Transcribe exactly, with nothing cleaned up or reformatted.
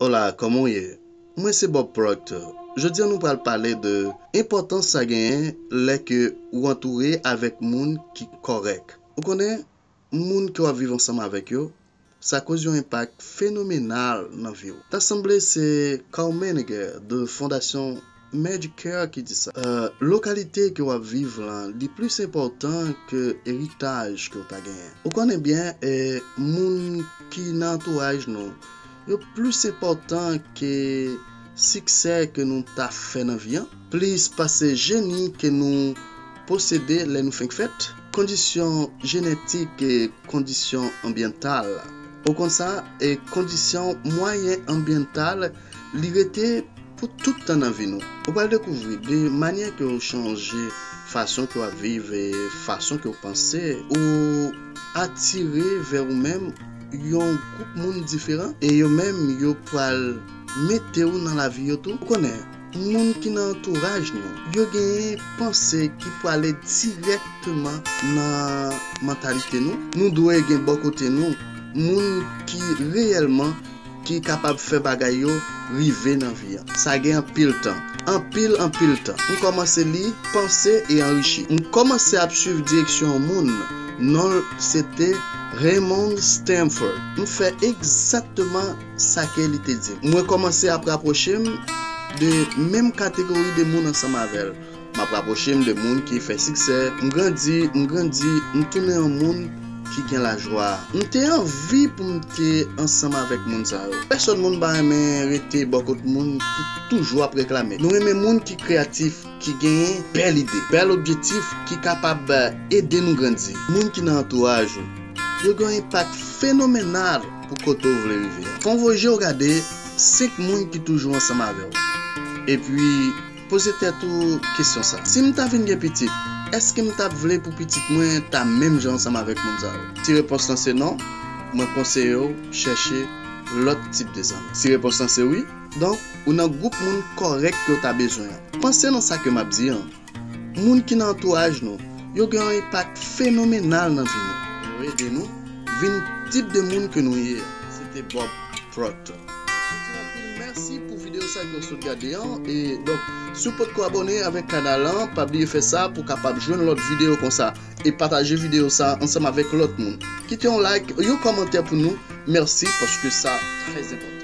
Hola, kòman w ye? Mwen se Bob Proctor. Jodi a nou pral pale de enpòtans sa genyen lè ke ou antoure avèk moun ki kòrèk. Ou konnen, moun ke w ap viv ansanm avèk yo, sa koz yon enpak fenomenal nan vi w. Ta sanble se Carl Menninger de Fondasyon Medicare ki di sa. Euh, lokalite ke w ap viv lan, li plis enpòtan ke eritaj ke w ta genyen. Ou konnen byen, eh, moun ki nan antouraj nou, yo plis enpòtan ke siksè ke nou ta fè nan vi an, plis pase jeni ke nou posede lè nou fenk fèt, kondisyon jenetik e kondisyon anbyantal. Ou konn sa, e kondisyon mwayen anbyantal, li rete pou tout tan nan vi nou. Ou pral dekouvri de manyè ke w chanje fason ke w ap viv e fason ke w panse, ou atire vè ou menm yon gwoup moun diferan, e yo menm yo pral mete w nan lavi yo tou. Ou konnen, moun ki nan antouraj nou, yo genyen panse ki prale dirèkteman nan mantalite nou. Nou dwe gen bò kote nou moun ki reyèlman ki kapab fè bagay yo rive nan vi an. Sa gen anpil tan. Anpil, anpil tan. M kòmanse li, panse e anrichi. M kòmanse ap swiv direksyon yon moun. Non l se te Raymond Stanford. M fè egzakteman sa ke li te di m. Mwen kòmanse ap rapwoche m de menm kategori de moun ansanm avè l. M ap rapwoche m de moun ki fè siksè. M grandi, m grandi, m tounen yon moun ki gen lajwa. M te anvi pou m te ansanm avèk moun sa yo. Pèsòn moun pa renmen rete bò kot moun ki toujou ap reklame. Nou renmen moun ki kreyatif, ki genyen bèl ide, bèl objektif ki kapab ede nou grandi. Moun ki nan antouraj ou, yo gen yon enpak fenomenal pou kote w vle rive. Fè w voye je w gade senk moun ki toujou ansanm avè w. Epi, poze tèt ou kesyon sa. Si m ta vin gen pitit, èske m t ap vle pou pitit mwen ta menm jan ansanm avèk moun sa yo? Si repons lan se non, mwen konseye w chèche lòt tip de zanmi. Si repons lan se wi, donk, ou nan gwoup moun kòrèk ke w ta bezwen an. Panse nan sa ke m ap di an. Moun ki nan antouraj nou, yo gen yon enpak fenomenal nan vi nou. Yo ede nou vin tip de moun ke nou ye a. Se te Bob Proctor. Mwen di anpil mèsi pou videyo sa ke w sot gade an. E donk, si w potko abòne avèk kanal lan, pa bliye fè sa pou w kapab jwenn lòt videyo konsa. E pataje videyo sa ansanm avèk lòt moun. Kite yon like, yon kòmantè pou nou. Mèsi, paske sa trè enpòtan.